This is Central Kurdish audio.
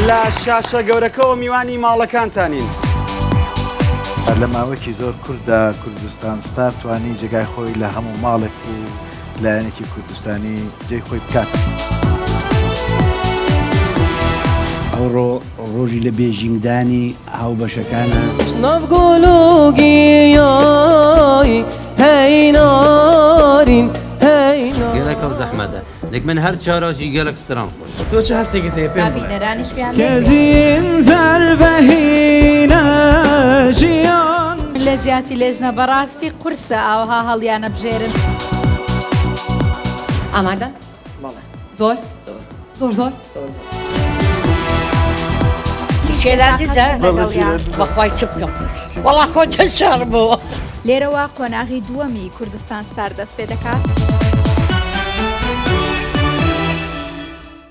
لە شاشە گەورەکەوە میوانی ماڵەکانتانین. لە ماوەیەکی زۆر کورتدا کوردستان ستار توانی جێگای خۆی لە هەموو ماڵێک و لایەنێکی کوردستانی جێی خۆی بکات. ئەوڕۆ ڕۆژی لە بێژینگدانی هاوبەشەکانە. گەلەک ئەو زەحمەتە دەک من هەر چاراژی گەلەک ستران خۆش. تۆ چ هەستێکت هەیە پێم بڵێ؟ لە جیاتی لێژنە بەڕاستی قورسە ئاوها هەڵیانەبژێرن. ئامادە؟ بەڵێ. زۆر؟ زۆر. زۆر زۆر؟ زۆر زۆر. شێلان دزە؟ بەڵێ شێلان دزە. بەخوای چ بکەم وەڵا خۆ دەشاڕمەوە. لێرەوە قۆناغی دووەمی کوردستان ستار دەست پێ دەکات.